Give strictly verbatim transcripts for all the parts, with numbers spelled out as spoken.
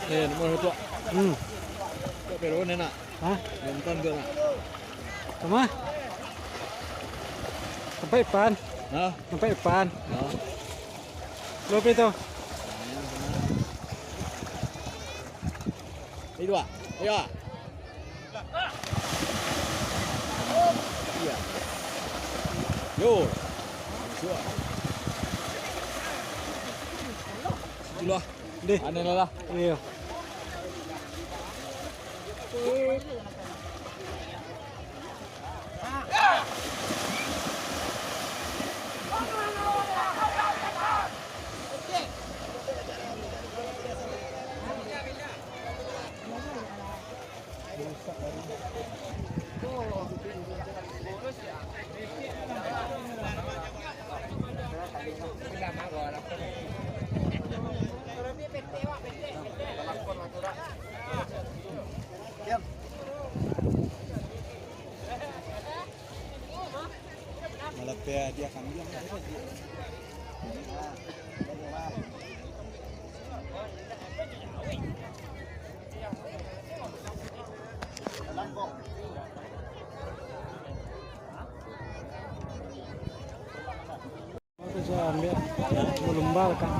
Eh, nomor satu. Hmm. Tak perlu ni nak. Hah? Nonton tu nak. Sama? Sampai depan. Hah? Sampai depan. Hah? Lo itu. Itu ah. Iya. Iya. Yo. Yo. Itulah. Deh. Aneh lah. Iya. Malah pia dia kami. Ambil, lumba kan.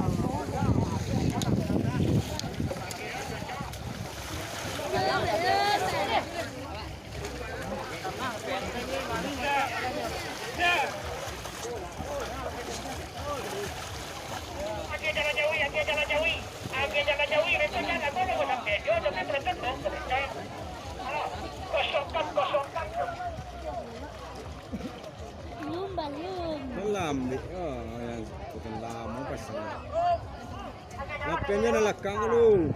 Belum, belum. Belum, dek. Oh, yang bukan lama pasti. Lapiannya nak lakang dulu.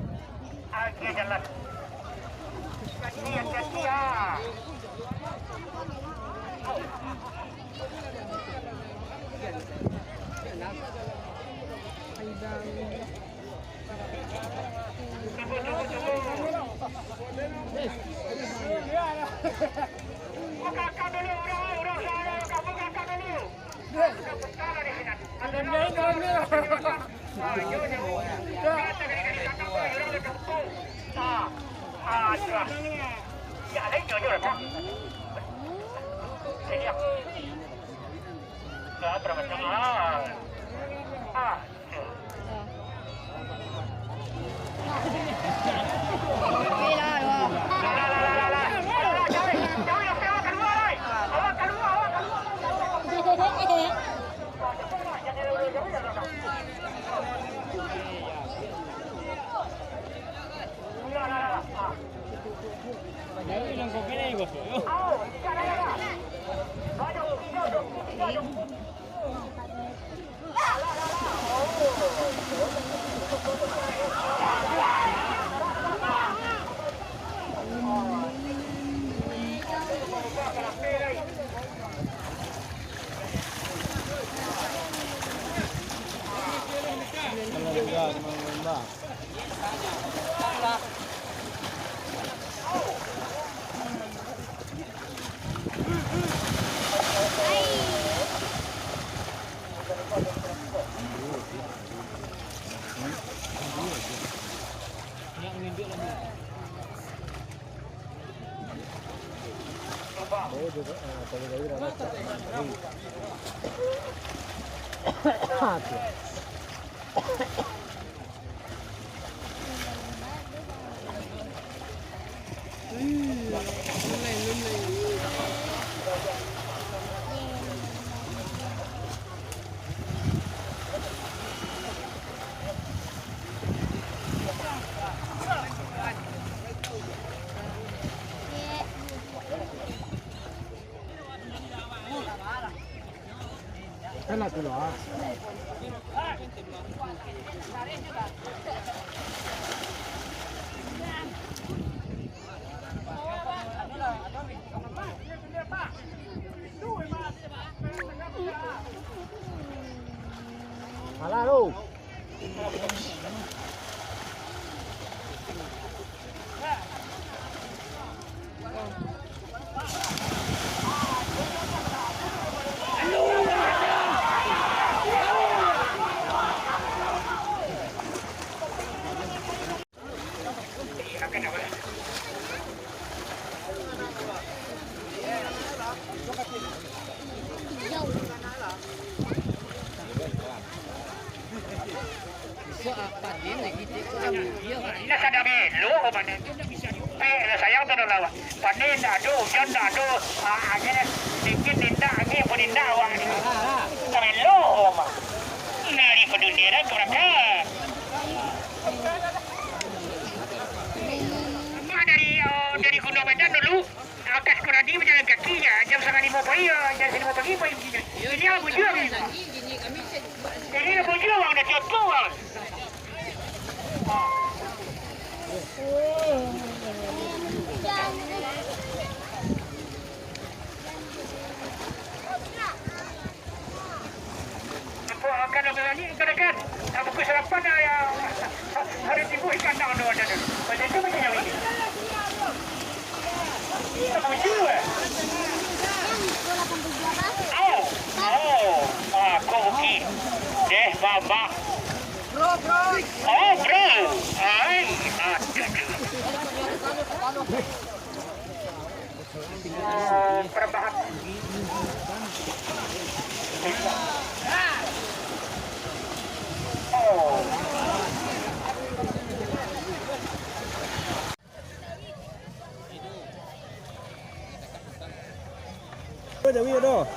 Kan lah tu lah. Alah lu. Indak sadar belo, mano. Pe, lah sayang tu dah lawan. Panen ndak ado, ujan ndak ado, ah, angin dingin indak, angin pun indak, awak ni. Kamelo, mah. Dari padunia dah tu rakan. Mak dari, oh, dari Gunung Padang dulu, akas kuradi bajalan kaki je, jam satangah limo pagi, jam limo pagi pai. Ini apa bujur ni? Ini apa bujur, bang, dah tiap tu, bang. Nampak makan apa ni, ikan-ikan. Nak pukul salapan dah, ya. Ada timbul ikan dah, dah, dah, dah. Macam tu macam yang ini. Ini tak bujur, eh? Oh, oh. Ah, kau okey. Deh, baba. Bro, bro. Oh, bro. Ai, aduh. Jawi ado.